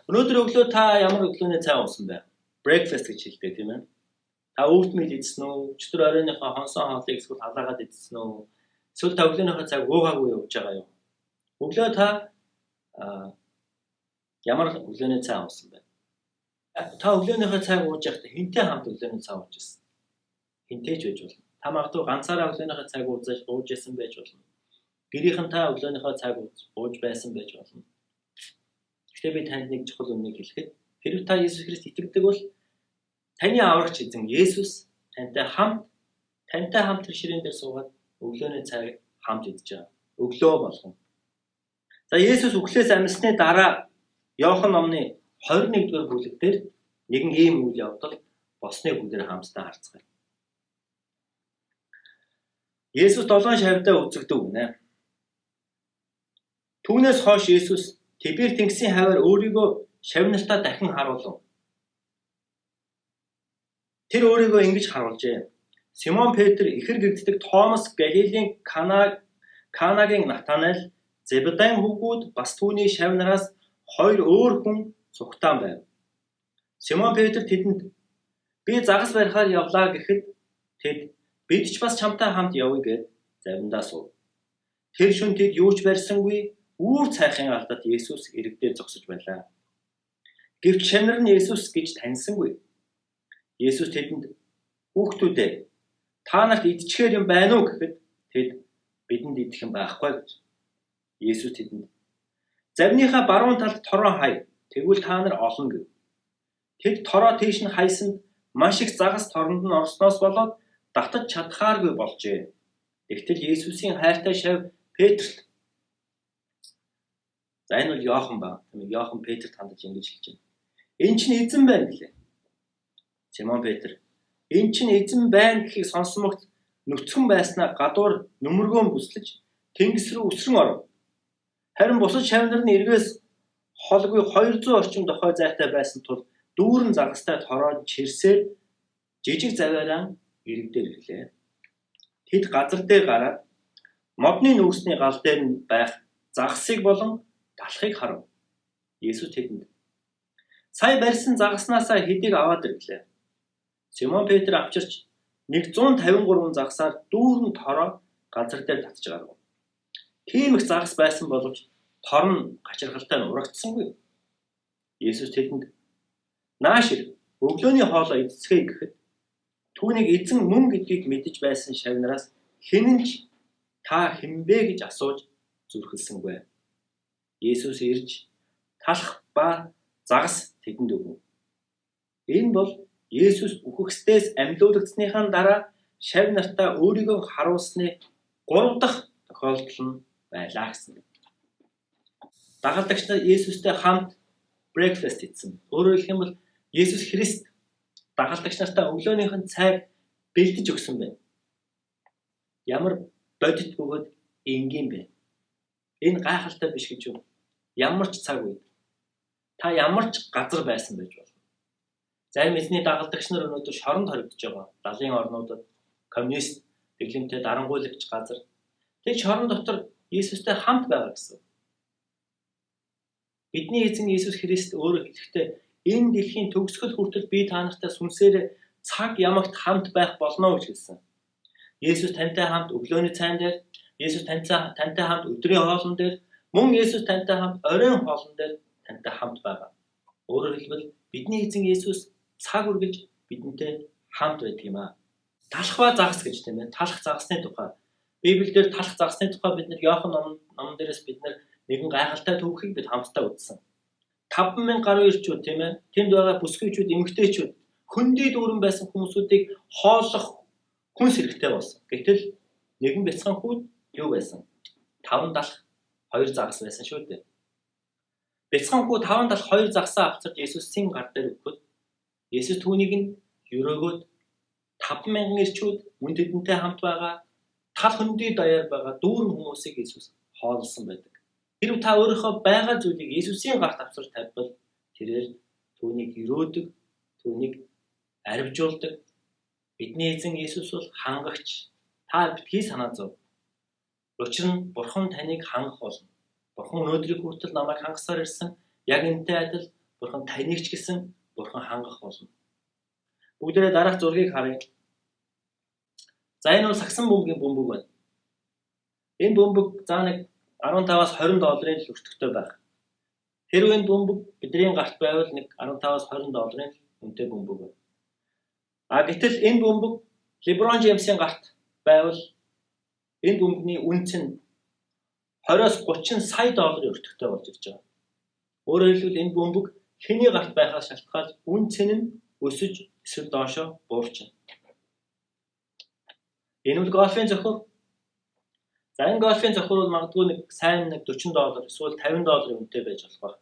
Өнөөдөр өглөө та ямар өглөөний цай уусан бэ? Breakfast гэж хэлдэг, тийм ээ. Та oatmeal идсэн үү? Өчигдөр оройныхоо хонсон хоолыг эсвэл халаагаад идсэн үү? Эсвэл та өглөөнийхөө цайг уугаагүй явж байгаа юу? Өглөө та ямар өглөөний цай уусан бэ? Та өглөөнийхөө цайг ууж байхдаа хэнтэй хамт өглөөний цай ууж ирсэн? Хэнтэй ч байж болно. Та магадгүй ганцаараа өглөөнийхөө цайг ууж исэн байж болно. Гэрийнхэнтэй өглөөнийхөө цайг ууж байсан байж болно. Гэхдээ би танд нэг чухал үннийг хэлэхэд, хэрв та Есүс Христ итгэдэг бол таны аврагч эзэн Есүс тантай хамт тэр ширээн дээр суугаад өглөөний цайг хамт идэж байгаа. Өглөө болгон. За, Есүс үхлээс амьсны дараа Иохан номны 21-р бүлэг дээр нэгэн ийм үйл явдал болсныг бүгдээр хамтдаа харцгаая. Есүс долоон шавьдаа үзэгдэв гинэ. Түүнээс хойш Есүс Тибер тэнгисийн хавиар өөрийгөө шавь нартаа дахин харуулв. Тэр өөрийгөө ингэж харуулжээ. Симон Петр, ихэр гэгддэг Томас, Галилийн Канагийн Натанаэл, Зебедайн хүүгүүд, бас түүний шавь нараас хоёр өөр хүн цугтаан байв. Симон Петр тэдэнд "Би загас барихаар явлаа" гэхэд тэд "Бид ч бас чамтай хамт явъя" гээд завиндаа суув. Тэр шөнө тэд юу ч барьсангүй, үүр цайхын алдад Есүс эрэг дээр зогсож байлаа. Гэвч шавь нар нь Есүс гэж таньсангүй. Есүс тэдэнд "Хүүхдүүд ээ, та нарт идчихээр юм байна уу?" гэхэд тэд "Бидэнд идэх юм байхгүй" гэж. Есүс тэдэнд "Завиныхаа баруун талд тороо хай. Тэгвэл та нар олно" гэв. Тэд тороо тийш нь хайсанд маш их загас торонд нь орсноос болоод татаж чадахааргүй болжээ. Тэгтэл Есүсийн хайртай шавь Петрт, за, энэ бол Иохан ба. Тийм ээ, Иохан Петрт хандаж ингэж хэлж байна. "Энэ чинь эзэн байна" гэлээ. Симон Петр "Энэ чинь эзэн байна" гэхийг сонссон мөгт нүцгэн байснаа гадуур нүмергөөн бүслэж тэнгис рүү үсрэн оров. Харин бусад шавь нар нь эргээс холгүй 200 орчим дохой зайтай байсан тул дүүрэн загастай тороод чирсээр жижиг завиараа эрэг дээр ирлээ. Тэд газар дээр гараад модны нүүрсний гал дээр нь байх загасыг болон талхыг харав. Есүс тэдэнд "Сая барьсан загаснасаа хэдийг аваад ир" гэлээ. Симон Петр авчирч 153 загасаар дүүрэн тороо газар дээр татаж гаргав. Тийм их загас байсан боловч тор нь гачиргалтай нь урагдсангүй. Есүс тэдэнд "Нааш ир, өглөөний хоолоо идцгээе" гэхэд түүнийг эзэн мөн гэдгийг мэдэж байсан шавь нараас хэн нь ч "Та хэн бэ?" гэж асууж зүрхэлсэнгүй. Есүс ирж талх ба загас тэдэнд өгөв. Энэ бол Есүс үхэгсдээс амьлуулагдсаныхаа дараа шавь нартаа өөрийгөө харуулсны гурав дахь тохиолдол нь байлаа гэсэн. Дагалдагч нар Есүстэй хамт breakfast идсэн. Өөрөөр хэлэх юм бол Есүс Христ дагалдагч нартаа өглөөнийх нь цайг бэлдэж өгсөн байна. Ямар бодит бөгөөд энгийн бэ? Энэ гайхалтай биш гэж юу? Ямар ч цаг үед та ямар ч газар байсан байж болно. Зарим эзний дагалдагч нар өнөөдөр шоронд хоригдож байгаа. Далын орнуудад, коммунист дэглэмтэй дарангуйлагч газар. Тэр шорон дотор Есүстэй хамт байгаа гэсэн. Бидний эзэн Есүс Христ өөрөө хэлэхдээ "Энэ дэлхийн төгсгөл хүртэл би та нартай сүнсээр цаг ямагт хамт байх болно" гэж хэлсэн. Есүс тантай хамт өглөөний цайн дээр, Есүс тантай хамт өдрийн хоолон дээр, мөн Есүс тантай хамт оройн хоолон дээр тантай хамт байгаа. Өөрөөр хэлбэл, бидний эзэн Есүс цаг үргэлж бидэнтэй хамт байдаг юм аа. Талх ба загас гэж, тийм ээ. Талх загасны тухай. Библиэлд талх загасны тухай бид нар Иохан номон дээрээс бид нар нэгэн гайхалтай түүхийг бид хамтдаа үзсэн. 5000 гаруй эрчүүд, тийм ээ. Тэнд байгаа бүсгүйчүүд, эмэгтэйчүүд, хөндий дүүрэн байсан хүмүүсүүдийг хооллох хүнс хэрэгтэй болсон. Гэтэл нэгэн бяцхан хүүд юу байсан? Таван талх, хоёр загас байсан шүү дээ. Бяцхан хүү таван талх, хоёр загсаа авчирч Есүсийн гар дээр өгөхөд Есүс түүнийг нь ерөөгөөд 5000 эрчүүд, мөн тэдэнтэй хамт байгаа тал хөндий даяар байгаа дүүрэн хүмүүсийг Есүс хооллосон байдаг. Хэрв та өөрийнхөө байгаа зүйлийг Есүсийн гарт авчирч тавьбал тэрээр түүнийг ерөөдөг, түүнийг аривжуулдаг. Бидний эзэн Есүс бол хангагч. Та битгий санаа зов. Учир нь Бурхан таныг хангах болно. Бурхан өнөөдрийг хүртэл намайг хангасаар ирсэн. Яг энэтэй адил Бурхан таныг ч гэсэн Бурхан хангах болно. Бүгдээрээ дараах зургийг харъя. За, энэ бол сагсан бөмбөгийн бөмбөг байна. Энэ бөмбөг за нэг 15-аас 20 долларын л өртөгтэй байх. Хэрвээ энэ бөмбөг бидний гарт байвал нэг 15-аас 20 долларын үнэтэй бөмбөг байна. А гэтэл энэ бөмбөг LeBron James-ийн гарт байвал энэ бөмбөгний үнэ нь 20-оос 30 сая долларын өртөгтэй болж ирж байгаа. Өөрөөр хэлбэл, энэ бөмбөг хэний гарт байхаас шалтгаалж үнэ цэн нь өсөж эсвэл доошоо буурчна. Энэ бол гольфын цохор. За, энэ гольфын цохор бол магадгүй нэг сайн нэг 40 доллар эсвэл 50 долларын үнэтэй байж болох байх.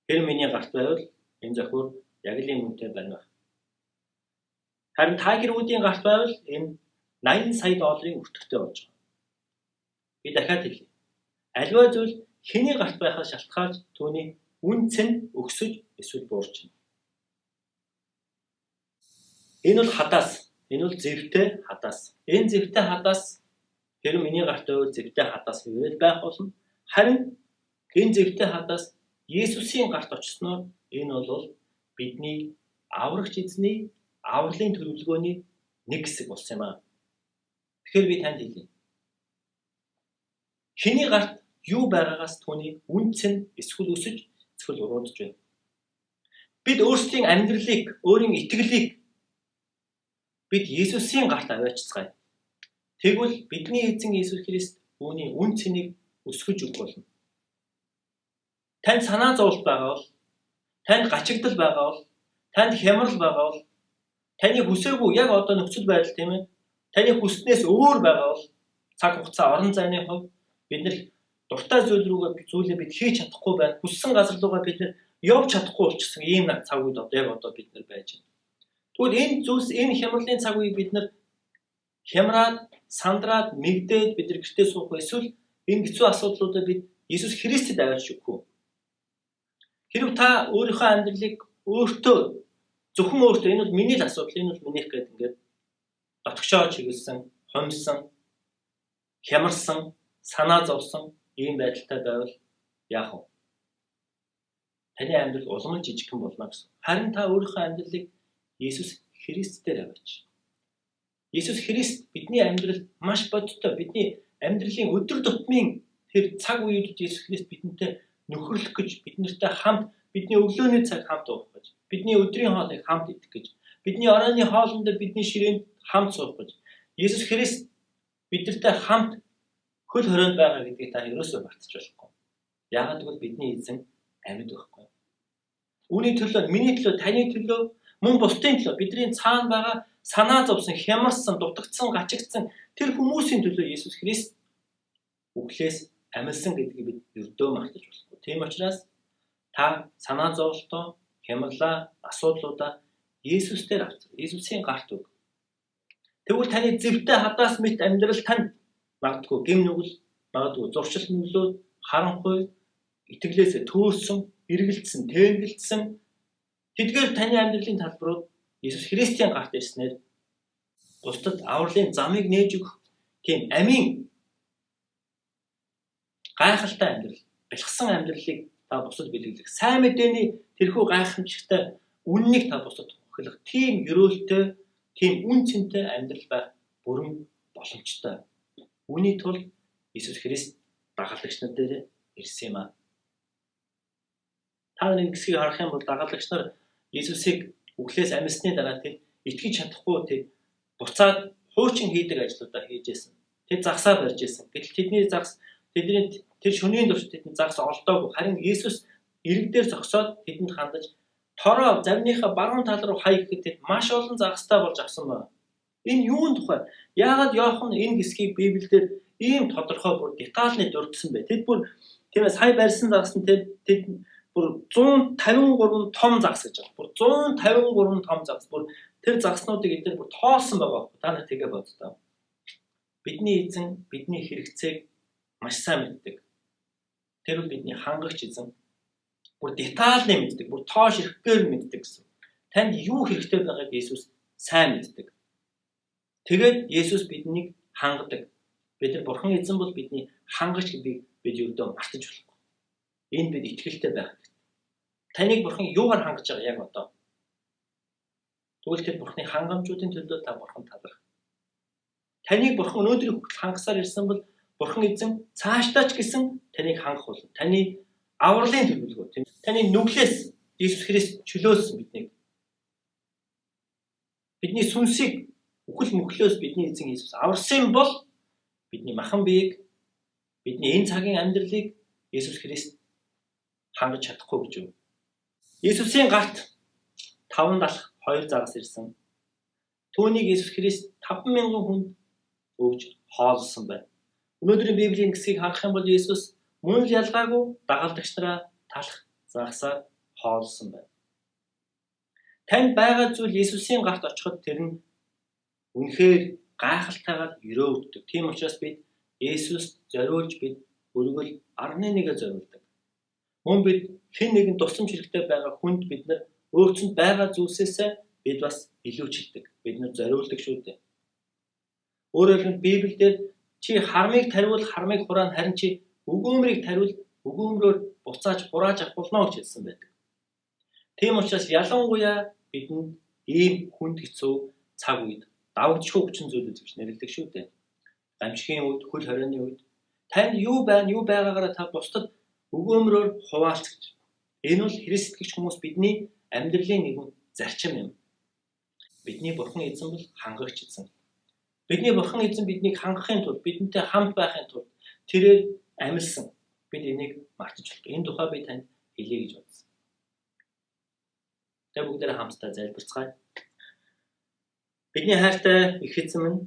Тэр миний гарт байвал энэ цохор яг л ийм үнэтэй байна. Харин Тайгер Вудын гарт байвал энэ 80 сая долларын өртөгтэй болж байгаа. Би дахиад хэлье. Аливаа зүйл хэний гарт байхаас шалтгаалж түүний үнэ цэн өсөж эсвэл буурчна. Энэ бол хадаас. Энэ бол зэвтэй хадаас. Энэ зэвтэй хадаас тэр миний гарт байвал зэвтэй хадаас хэвээрэл байх болно. Харин энэ зэвтэй хадаас Есүсийн гарт очсноор энэ бол бидний аврагч эзний авралын төлөвлөгөөний нэг хэсэг болсон юм аа. Тэгэхээр би танд хэлье. Хэний гарт юу байгаагаас түүний үнэ цэн эсвэл өсөж, эсвэл уруудж байна. Бид өөрсдийн амьдралыг, өөрийн итгэлийг бид Есүсийн гарт аваачицгаая. Тэгвэл бидний эзэн Есүс Христ үүний үнэ цэнийг өсгөж өгөх болно. Танд санаа зовлт байгаа бол, танд гачигдал байгаа бол, танд хямрал байгаа бол, таны хүсээгүй яг одоо нөхцөл байдал, тийм ээ, таны хүснээс өөр байгаа бол, цаг хугацаа, орон зайны хувьд бид нар дуртай зүйл рүүгээ зүйлээ бид хийж чадахгүй байна. Хүссэн газар руугаа бид нар явж чадахгүй болчихсон ийм цаг үед одоо яг одоо бид нар байж байна. Тэгвэл энэ зүйлс, энэ хямралын цаг үеийг бид нар хямраад, сандраад, мэгдээд бид нар гэртээ суух эсвэл энэ хэцүү асуудлуудаа бид Иесус Христэд аваачиж өгөх үү? Хэрв та өөрийнхөө амьдралыг өөртөө, зөвхөн өөртөө, энэ бол миний л асуудал, энэ бол минийх гэдэг ингээд дотгошоо чиглэсэн, хумсан, хямарсан, санаа зовсон ийм байдалтай байвал яах вэ? Таны амьдрал улам л жижигхэн болно гэсэн. Харин та өөрийнхөө амьдралыг Иесус Христ дээр аваач. Иесус Христ бидний амьдралд маш бодиттой, бидний амьдралын өдөр тутмын тэр цаг үеүүдэд Иесус Христ бидэнтэй нөхөрлөх гэж, бид нартай хамт бидний өглөөний цаг хамт уух гэж, бидний өдрийн хоолыг хамт идэх гэж, бидний оройн хоолн дээр бидний ширээнд хамт суух гэж Иесус Христ бидэнтэй хамт хөл хорионд байгаа гэдгийг та ерөөсөө мартаж болохгүй. Яагаад гэвэл бидний эзэн амьд байхгүй. Үүний төлөө, миний төлөө, таны төлөө, мөн бусдын төлөө, бидний цаана байгаа санаа зовсон, хямарсан, дутагдсан, гачигдсан тэр хүмүүсийн төлөө Иесус Христ үхлээс амилсан гэдгийг бид ердөө мартаж болохгүй. Тийм учраас та санаа зовлтоо, хямралаа, асуудлуудаа Иесус дээр авцар. Иесусийн гарт өг. Тэгвэл таны зэвтэй хадаас мэт амьдрал танд магадгүй гэм нүгэл, магадгүй зуршил нүглүүд, харанхуй, итгэлээс төөрсөн, эргэлдсэн, тэнгэлдсэн тэдгээр таны амьдралын талбарууд Иесус Христийн гарт ирснээр бусдад авралын замыг нээж өгөх тийм амийн гайхалтай амьдрал, бэлгсэн амьдралыг та бусдад бэлэглэх. Сайн мэдээний тэрхүү гайхамшигтай үннийг та бусдад ухиглах тийм ерөөлтэй, тийм үн цэнтэй амьдрал байх бүрэн боломжтой. Үүний тулд Иесус Христ дагалдагч нар дээр ирсэн юм аа. Та нар энэ хэсгийг харах юм бол дагалдагч нар Иесусыг үхлээс амилсны дараа тэд итгэж чадахгүй, тэд буцаад хуучин хийдэг ажлуудаа хийж байсан. Тэд загсаа барьж байсан. Гэтэл тэдний загас, тэдний тэр шөнийн турш тэдний загас олдоогүй. Харин Иесус ирэг дээр зогсоод тэдэнд хандаж, тороо завныхаа баруун тал руу хай гэхэд тэд маш олон загастай болж авсан байна. Энэ юун тухай? Яагаад Иохан энэ хэсгийг Библиэлд ийм тодорхой, бүр детальны дурдсан бэ? Тэд бүр, тийм ээ, сая барьсан загас нь тэд бүр 153 том загас гэж байна. Бүр 153 том загас. Бүр тэр загаснуудыг эдгээр бүр тоолсон байгаа байхгүй. Та нар тэгээ боддоо. Бидний эзэн бидний хэрэгцээг маш сайн мэддэг. Тэр бол бидний хангагч эзэн. Бүр детальны мэддэг, бүр тоо ширхгээр мэддэг гэсэн. Танд юу хэрэгтэй байгааг Иесус сайн мэддэг. Тэгээд Есүс биднийг хангадаг. Бид нар Бурхан эзэн бол бидний хангагч гэдгийг бид ердөө мартаж болохгүй. Энд бид итгэлтэй байх хэрэгтэй. Таныг Бурхан юугаар хангаж байгаа яг одоо? Тэгвэл тэр Бурханы хангамжуудын төлөө та Бурхан таларх. Таныг Бурхан өнөөдрийн хүртэл хангасаар ирсэн бол Бурхан эзэн цаашдаа ч гэсэн таныг хангах болно. Таны авралын төлөвлөгөө, тийм таны нүглээс Иесус Христ чөлөөлсөн биднийг. Бидний сүнсийг үхэл мөхлөөс бидний эзэн Иесус аварсан бол бидний махан биеийг, бидний энэ цагийн амьдралыг Иесус Христ хангаж чадахгүй гэж юу? Иесусийн гарт 5 далх 2 загас ирсэн. Түүнийг Иесус Христ 5,000 хүнд өгж хооллосон байна. Өнөөдрийн Библийн хэсгийг харах юм бол Иесус мөн л ялгаагүй дагалдагч нараа талах загасаар хооллосон байна. Танд байгаа зүйл Иесусийн гарт очиход тэр нь үнэхээр гайхалтайгаар өрөөгддөг. Тийм учраас бид Иесуст зориулж бид өргөл 11-ээ зориулдаг. Мөн бид хэн нэгэн тусламж хэрэгтэй байгаа хүнд бид нар өөрсөнд байгаа зүйлсээсээ бид бас илүүчилдэг. Бид нар зориулдаг шүү дээ. Өөрөөр хэлбэл Библиэлд чи хармыг тариул хармыг хураана, харин чи өгөөмрийг тариул өгөөмрөөр буцааж хурааж авах болно гэж хэлсэн байдаг. Тийм учраас ялангуяа бидэнд ийм хүнд хэцүү цаг үед давагдшгүй хүчин зүйл гэж нэрлэдэг шүү дээ. Гамшигын үед, хөл хорионы үед танд юу байна, юу байгаагаараа та бусдад өгөөмрөөр хуваалц гэж. Энэ бол Христ итгэгч хүмүүс бидний амьдралын нэгэн зарчим юм. Бидний Бурхан эзэн бол хангагч эзэн. Бидний Бурхан эзэн биднийг хангахын тулд, бидэнтэй хамт байхын тулд тэрээр амилсан. Бид энийг мартаж болохгүй. Энэ тухай би танд хэлье гэж бодсон. Тэгээ бүгдээрээ хамтдаа залбирцгаая. Бидний хайртай их эзэн минь,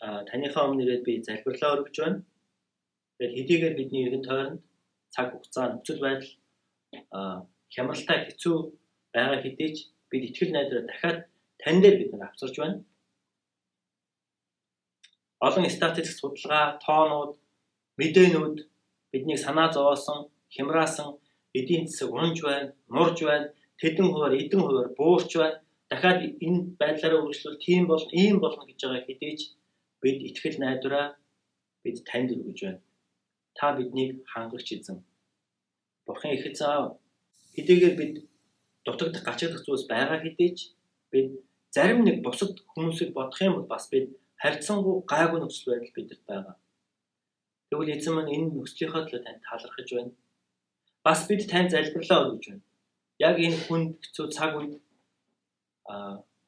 таныхаа өмнө ирээд би залбирлаа өргөж байна. Тэгээд хэдийгээр бидний эргэн тойронд цаг хугацаа, нөхцөл байдал хямралтай хэцүү байгаа хэдий ч бид итгэл найдвараа дахиад тань дээр бид нар авцарч байна. Олон статистик судалгаа, тоонууд, мэдээнүүд биднийг санаа зовоосон, хямраасан, эдийн засаг унж байна, нурж байна, тэдэн хувиар, эдэн хувиар буурч байна. Дахиад энэ байдлаараа үргэлжлүүл тийм болно, ийм болно гэж байгаа хэдий ч бид итгэл найдвараа бид танд өргөж байна. Та биднийг хангагч эзэн. Бурхан их эзэн аав, хэдийгээр бид дутагдах, гачигдах зүйлс байгаа хэдий ч бид зарим нэг бусад хүмүүсийг бодох юм бол бас бид харьцангуй гайгүй нөхцөл байдал бидэнд байгаа. Тэгвэл эзэн минь энэ нөхцөлийнхөө төлөө танд талархаж байна. Бас бид танд залбирлаа өргөж байна. Яг энэ хүнд хэцүү цаг үед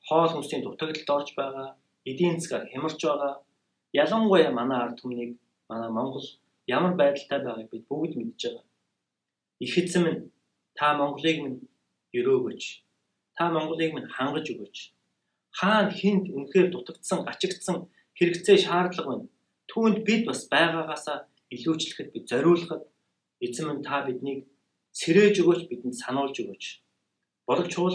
хоол хүнсний дутагдлалд орж байгаа, эдийн засгаар хямарч байгаа. Ялангуяа манай ард түмнийг, манай Монгол ямар байдалтай байгааг бид бүгд мэдж байгаа. Их эзэн минь, та Монголыг минь өрөөгөөч. Та Монголыг минь хангаж өгөөч. Хаана хүнд үнэхээр дутагдсан, гачигдсан хэрэгцээ шаардлага байна. Түүнд бид бас байгаагаасаа илүүчлэхэд, бид зориулахад эзэн минь та биднийг сэрээж өгөөч, бидэнд сануулж өгөөч. Болог чуул